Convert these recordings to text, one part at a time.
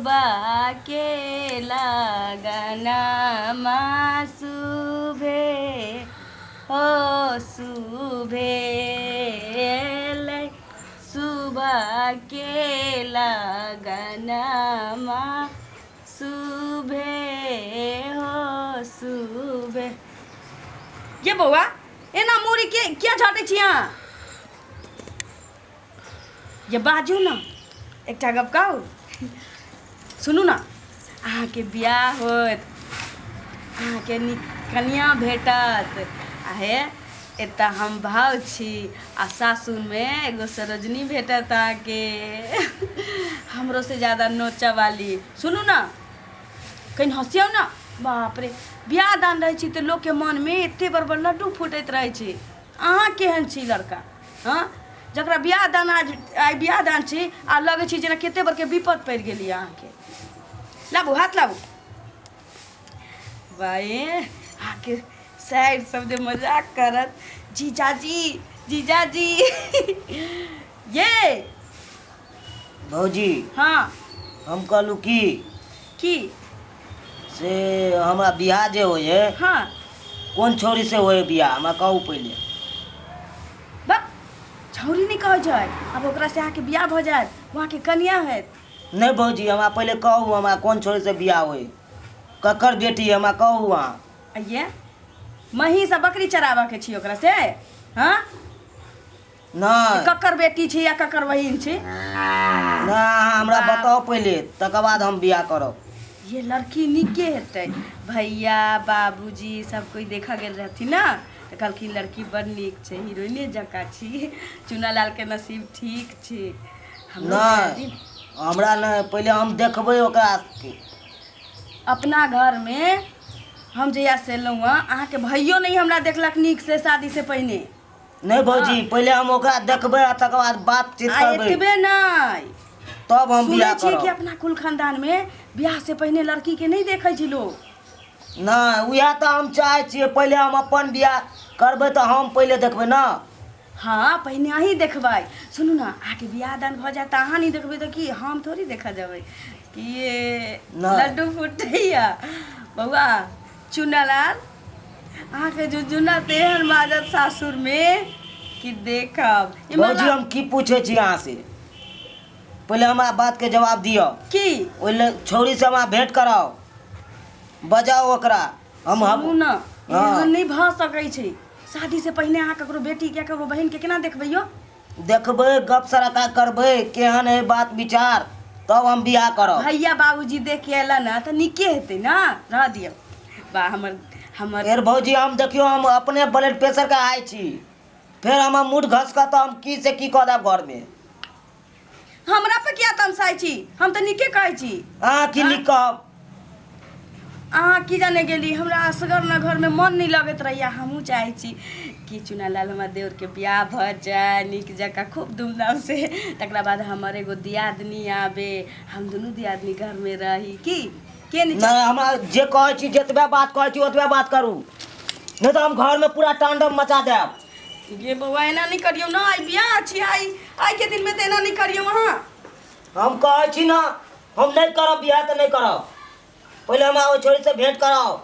सुबह के लगनमा सुभे हो सुभे सुबह के लगनमा सुभे हो सुभे। ये बौआ, एना मूड़ी के किया झाटै छी अहाँ? ये बाजू ने, एकटा गप कहू? सुनू ने, अहाँके बियाह होत, अहाँके नीक कनिआँ भेटत। आ हे, एतऽ हम भाउज छी आ सासुरमे एगो सरोजनी भेटत अहाँके, हमरो से ज्यादा नोचऽ वाली। सुनू ने, कनि हँसियौ ने। बाप रे, बियाह दान रहै छै तऽ लोकके मनमे एते बड़ बड़ लड्डू फूटैत रहै छै। अहाँ केहन छी लड़का? हँ, जकरा बियाह दान आज आइ बियाह दान छी आ लगै छै जेना कते बड़के विपद पड़ि गेली अहाँके। लाबू हाथ, लाबू। बाए, अहाँके साइर सब जे मजाक करत, जीजाजी जीजाजी ये। भौजी। हाँ। हम कहलहुँ की की से हमरा बियाह जे होइ है, कोन छौड़ी से होइ है बियाह, हमरा कहू पहिले। बा, छौड़ी नहि कहै छै आब ओकरा से। अहाँके बियाह भऽ जायत, वहाँके कनिया हैत। नहि भौजी, हमरा पहिले कहू, हमरा कोन छौड़ी से बियाह होइ, ककर बेटी है, हमरा कहू अहाँ। ये महीस आ बकरी चराबऽके छी ओकरा से? हाँ। नहि। ककर बेटी छी या ककर बहिन छी? नहि, अहाँ हमरा बताउ पहिले, तकर बाद हम बियाह करब। ये लड़की नीके हेतै। भैया बाबूजी सब कोइ देखऽ गेल रहथिन ने, तऽ कहलखिन लड़की बड़ नीक छै, हीरोइने जकाँ छी। चुनालालके नसीब ठीक छै। हमरो नहि, हमरा नहि, पहिले हम देखबै ओकरा। अपना घरमे हम जहियासँ एलहुँ हँ, अहाँके भैयो नहि हमरा देखलक नीकसँ शादीसँ पहिने। नहि भौजी, पहिले हम ओकरा देखबै आ तकर बाद बातचीत आ करबै। एतबे नहि, तब हम सुनै बियाह छियै कि करब। अपना कुल खानदानमे बियाह से पहिने लड़कीके नहि देखै छै लोक। नहि, उएह तऽ हम चाहै छियै। पहिले हम अपन बियाह करबै तऽ हम पहिले देखबै ने। हँ, पहिने अहीं देखबै। सुनू ने, अहाँके बियाह दान भऽ जायत तऽ अहाँ नहि देखबै तऽ की हम थोड़ी देखऽ जेबै कि? ये नहि। लड्डू फूटैया बौआ चुनालाल, अहाँके झुनझुना तेहन बाजत सासुरमे कि देखब ई भौजी, मला। हम की पूछै छी अहाँ से, पहिले हमरा बातके जवाब दिअ। की? ओहि ले छौड़ी से हमरा भेंट कराउ, बजाउ ओकरा। हम सुनू ने, हाँ। एहन नहि भऽ सकै छै। शादी से पहिने अहाँ ककरो बेटी के, ककरो बहिन के केना देखबै यौ? देखबै, गप सड़का करबै, केहन है बात विचार, तब हम बियाह करब। भैया बाबूजी देख के अयला ने तऽ नीके हेतै ने। रह दियौ बा, हमर हमर फेर भौजी, हम देखियौ, हम अपने ब्लड प्रेशर के हाई छी, फेर हमर मूड घसकत तऽ हम की से की कऽ देब घरमे। हमरा पर किया तमसाइ छी? हम तऽ नीके कहै छी। अहाँ की नीक कहब? अहाँ की जाने गेली, हमरा असगर ने घरमे मन नहि लगैत रहैया। हमहूँ चाहै छी कि चुनालाल हमर देवरके बियाह भऽ जाय नीक जकाँ, खूब धूमधामसँ, तकरा बाद हमर एगो दियादनी आबे, हम दुनू दियादनी घरमे रही। की के नहि? नहि, हमरा जे कहै छी, जतबे बात कहै छी ओतबे बात करू, नहि तऽ हम घरमे पूरा तांडव मचा देब। गे बौआ, एना नहि करियौ ने। आइ बियाह छी, आइ आइके दिनमे तऽ एना नहि करियौ अहाँ। हम कहै छी ने, हम नहि करब बियाह तऽ नहि करब। पहिले हमरा ओहि छोरी से भेंट कराओ।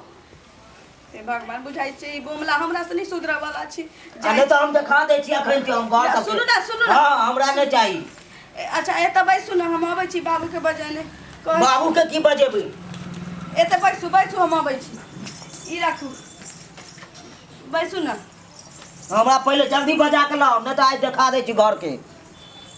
हे भगवान, बुझाइ छै ई बोमला हमरा से नहि सुधरऽ वाला छै। आ नहि तऽ हम देखा दै छी अखन के हम घर सबके। सुनू ने, सुनू ने। हाँ, हमरा नहि चाही। अच्छा, एतऽ बैसू ने, हम अबै छी बाबूके बजेने कहै। बाबू के की बजेबै? एतऽ बैसू, बैसू, हम अबै छी। ई राखू, बैसू ने। हमरा पहिले जल्दी बजा के लाओ, नहि तऽ आइ देखा दै छी घर के।